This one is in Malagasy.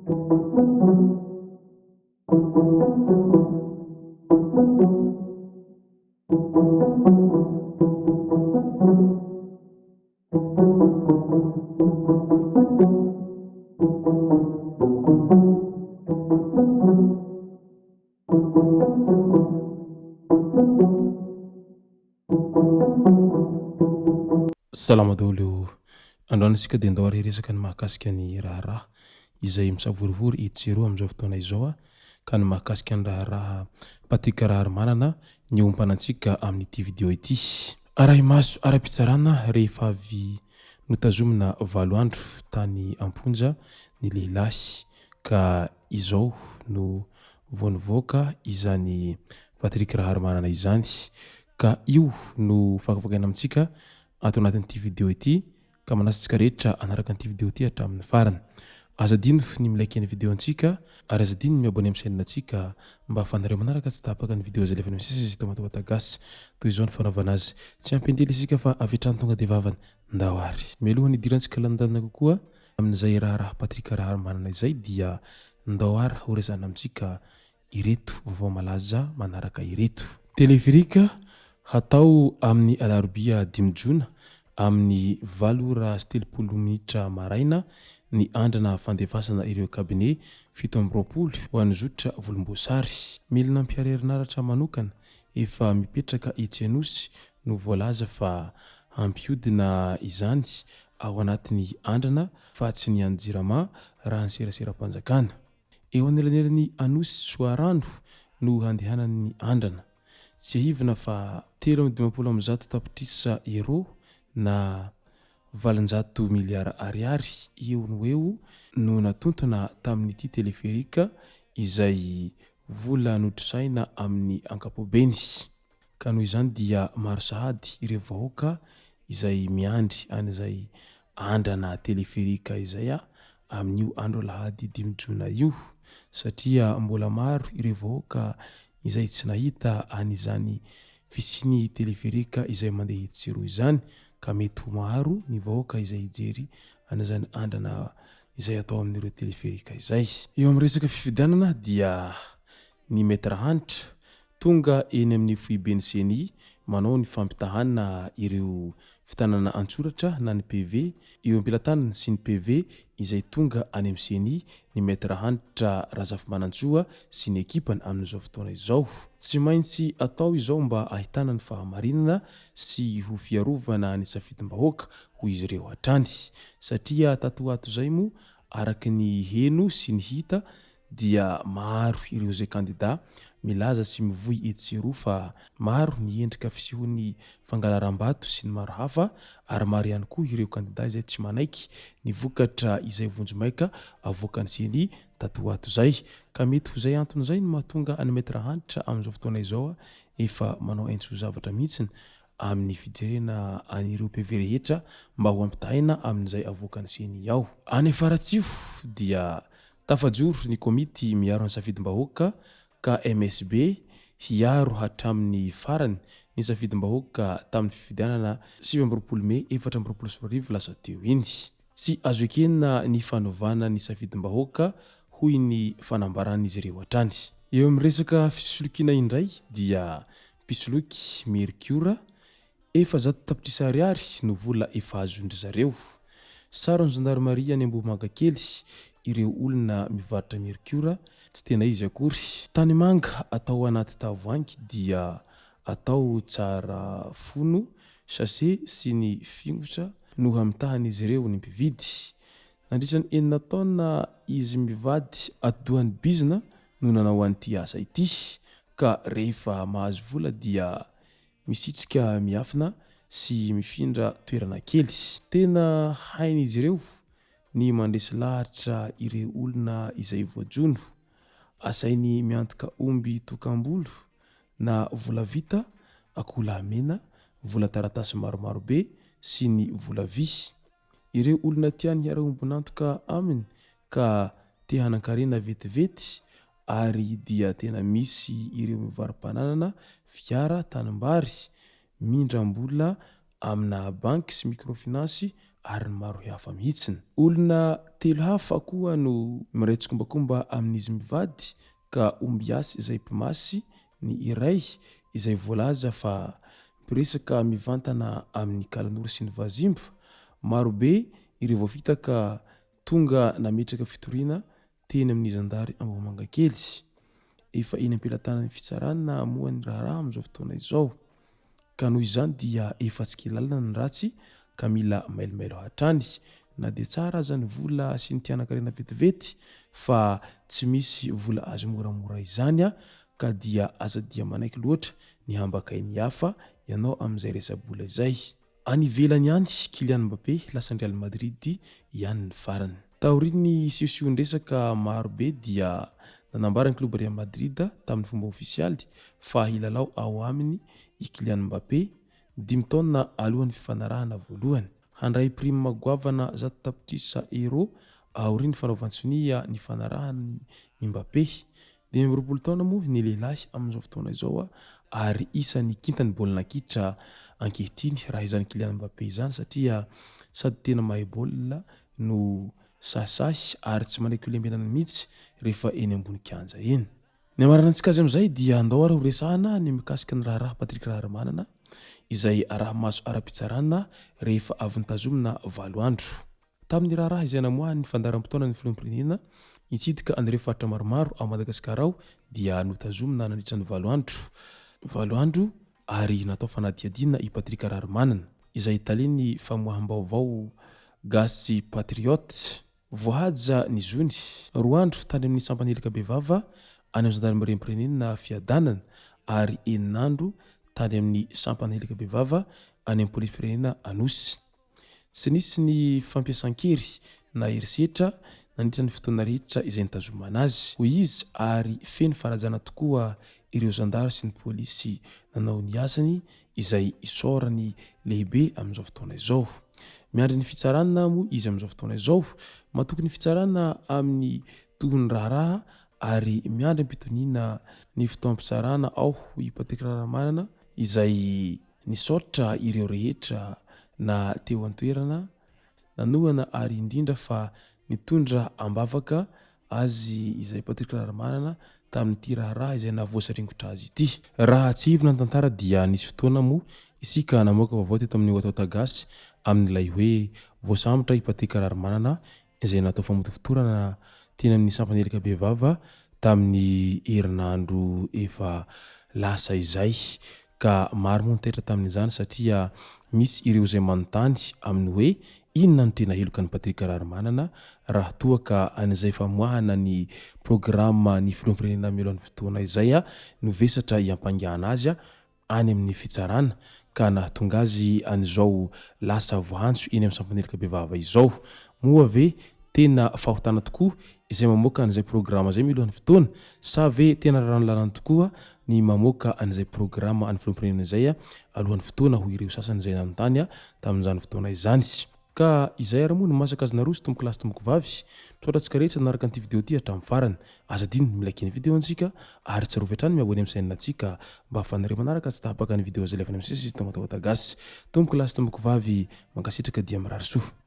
Salama daholo. Androany isika dia ndao ary hiresaka ny mahakasika ny raharaha izay misavorovoro etsy sy eroa amin'izao fotoana izao ka ny mahakasika ny raharaha Patrick Raharimanana ny ompana antsika amin'ity video ity. Arahi-maso ara-pitsarana rehefa avy notazomina valo andro tany am-ponja ny lehilahy ka izao no vao nivoaka izany Patrick Raharimanana izany ka io no fakafakaina amintsika ato anatin'ity video ity ka manasa antsika rehetra hanaraka an'ity video ity hatramin'ny farany. Aza adino ny mi-like ny video antsika ary aza adino ny mi-abonner amin'ny chaîne antsika mba ahafahanareo manaraka tsy tapaka ny video izay alefanay misesy eto Matoa Gasy. Toy izao ny fanaovana azy. Tsy ampy andiany isika fa avy hatrany tonga dia vavany. Ndao ary. Mialohan'ny hidirantsika lalindalina kokoa amin'izay raharaha Patrick Raharimanana izay dia ndao ary horesahana amintsika ireto vaovao malaza manaraka ireto. Teleferika hatao amin'ny alarobia dimy jona amin'ny valo ora sy 30 minitra maraina ny andrana fandefasana ireo kabine 27 ho an'ny zotra volomboasary. Milina mpihary herinaratra manokana efa mipetraka etsy Anosy no voalaza fa hampihodina izany ao anatin'ny andrana fa tsy ny an'ny Jirama raha ny seraseram-panjakana. Eo anelanelan'i Anosy sy Soarano no handehanan'ny andrana. Tsiahivina fa 153 tapitrisa euros na 800 miliara ariary eo no eo no natontona tamin'ity téléphérique izay vola notrosaina amin'ny ankapobeny. Ka noho izany dia maro sahady ireo vahoaka izay miandry an'izay andrana téléphérique izay amin'io andro alahady dimy jona io satria mbola maro ireo vahoaka izay tsy nahita an'izany fisian'ny téléphérique izay mandeha etsy sy eroa izany ka mety ho maro ny vahoaka izay hijery an'izany andrana izay atao amin'ireo téléphérique izay. Eo amin'ny resaka fifidianana dia ny Maître Hanitra tonga eny amin'ny foiben'ny Ceni manao ny fampitahana ireo fitanana an-tsoratra na ny PV eo am-pelatanany sy ny PV izay tonga any amin'ny Ceni ny Maître Hanitra Razafimanantsoa sy ny ekipany amin'izao fotoana izao. Tsy maintsy atao izao mba ahitana ny fahamarinana sy ho fiarovana ny safidim-bahoaka, hoy izy ireo hatrany. Satria tato ho ato izay moa, araka ny heno sy ny hita dia maro ireo izay kandida milaza sy mivoy etsy sy eroa fa maro ny endrika fisehon'ny fangalaram-bato sy ny maro hafa ary maro ihany koa ireo kandida izay tsy manaiky ny vokatra izay vonjimaika avoakan'ny ceni tato ho ato izay ka mety ho izay antony izay no mahatonga an'i Maître Hanitra amin'izao fotoana izao efa manao aintso zavatra mihitsiny amin'ny fijerena an'ireo PV rehetra mba ho ampitahaina amin'izay avoakan'ny ceni ao. Any Faratsiho dia Tafajoro ny komity miaro ny safidim-bahoaka, KMSB, hiaro hatramin'ny farany ny safidim-bahoaka tamin'ny fifidianana 29 mey 2024 lasa teo iny. Tsy azo ekena ny fanovana ny safidim-bahoaka, hoy ny fanambaran'izy ireo hatrany. Eo amin'ny resaka fisolokiana indray dia mpisoloky Merkiora 400 tapitrisa ariary no vola efa azon-dry zareo. Saron'ny zandarimaria any Ambohimangakely ireo olona mivarotra merkiora tsy tena izy akory. Tanimanga atao anaty tavoahangy dia atao tsara fono, sachet, sy ny fingotra no hamitahan'izy ireo ny mpividy. Nandritra ny enina taona izy mivady atidohan'ny bizina no nanao an'ity asa ity ka rehefa mahazo vola dia Misitrika miafina sy mifindra toerana kely. Tena hain'izy ireo ny mandresy lahatra ireo olona izay voajono. Asainy miantoka omby tokam-bolo na vola vita, akoholahy mena, vola taratasy maromaro be sy ny vola vy. Ireo olona tiany hiara-ombon'antoka aminy ka te hanan-karena vetivety ary dia tena misy ireo mivaro-pananana fiara, tanimbary, mindram-bola amina banky sy microfinance ary ny maro hafa mihitsiny. Olona telo hafa koa no miray tsikombakomba amin'izy mivady ka ombiasy izay mpimasy ny iray izay voalaza fa mpiresaka mivantana amin'i Kalanoro sy ny Vazimba. Marobe ireo voafitaka tonga nametraka fitoriana teny amin'ny zandary Ambohimangakely. Efa eny am-pelatanan'ny fitsarana moa ny raharaha amin'izao fotoana izao. Ka noho izany dia efa tsy kely lalana ny ratsy ka mila mailomailo hatrany. Na dia tsara aza ny vola sy ny tianan-karena vetivety fa tsy misy vola azo moramora izany ka dia aza dia manaiky loatra ny hambakain'ny hafa ianao amin'izay resa-bola izay. Any ivelany any, Kylian Mbappé lasan'ny Real Madrid ihany ny farany. Taorian'ny siosion-dresaka maro be dia nanambara ny klioba Real Madrid tamin'ny fomba ofisialy fa hilalao ao aminy i Kylian Mbappé, dimy taona alohan'ny fifanarahana voalohany. Handray prime goavana 100 tapitrisa euros aorian'ny fanaovan-tsonia nifanarahany i Mbappé. 25 taona moa ny lehilahy amin'izao fotoana izao ary isan'ny kintan'ny baolina kitra ankehitriny raha izany Kylian Mbappé izany satria sady tena mahay baolina no sahisahy ary tsy manaiky ho lembenana mihitsy rehefa eny ambony kianja eny. Ny hamaranantsika azy amin'izay dia andao ary horesahana ny mikasika ny raharaha Patrick Raharimanana izay araha-maso ara-pitsarana rehefa avy notazomina valo andro. Tamin'ny raharaha izay namoahan'ny fandaharam-potoana ny filoham-pirenena hitsidika an'ireo faritra maromaro ao Madagasikara ao dia notazomina nandritra ny valo andro valo andro ary natao fanadihadiana i Patrick Raharimanana izay talen'ny famoaham-baovao Gasy Patriote. Voahaja ny zony. Roa andro tany amin'ny sampan'ny Helika Bevava any amin'ny zandarimariam-pirenena Fiadanana ary enina andro tany amin'ny sampan'ny Helika Bevava any amin'ny polisim-pirenena Anosy. Tsy nisy ny fampiasan-kery na herisetra nandritra ny fotoana rehetra izay nitazomana azy, hoy izy, ary feno fanajana tokoa ireo zandary sy ny polisy nanao ny asany izay isaorany lehibe amin'izao fotoana izao. Miandry ny fitsarana moa izy amin'izao fotoana izao. Matoky ny fitsarana amin'ny tohin'ny raharaha ary miandry am-pitoniana ny fotoam-pitsarana ao i Patrick Raharamanana izay Nisaotra ireo rehetra na teo an-toerana, nanohana ary indrindra fa nitondra am-bavaka azy izay Patrick Raharimanana tamin'ity raharaha izay nahavoasaringotra azy ity. Raha tsiahivina ny tantara dia nisy fotoana moa isika namoaka vaovao teto amin'ny Watawata Gasy amin'ilay hoe voasambotra i Patrick Raharimanana izay natao famotofotorana teny amin'ny sampan'ny Helika Bevava tamin'ny herinandro efa lasa izay ka maro moa ny taitra tamin'izany satria misy ireo izay manontany amin'ny hoe inona no tena heloka an'i Patrick Raharimanana raha toa ka an'izay famoahana ny programa ny filoham-pirenena mialohan'ny fotoana izay no vesatra hiampangana azy any amin'ny fitsarana ka nahatonga azy an'izao lasa voaantso eny amin'ny sampan'helika bevava izao. Moa ve tena fahotana tokoa izay mamoaka an'izay programa izay milohan'ny fotoana sa ve tena raràn'ny lalàna tokoa ny mamoaka an'izay programa an'ny filoham-pirenena izay alohan'ny fotoana hoy ireo sasany izay nanontany tamin'izany fotoana izany. Ka izay ary moa no masaka azy naroso tompoko lahy sy tompoko vavy. Misaotra antsika rehetra nanaraka an'ity video ity hatramin'ny farany. Aza adino ny mi-like ny video antsika ary tsarovy hatrany mi-abonner amin'ny chaîne antsika mba ahafahanareo manaraka tsy tapaka ny video izay alefanay misesy eto Matahotagasy. Tompoko lahy sy tompoko vavy mankasitraka dia mirary soa.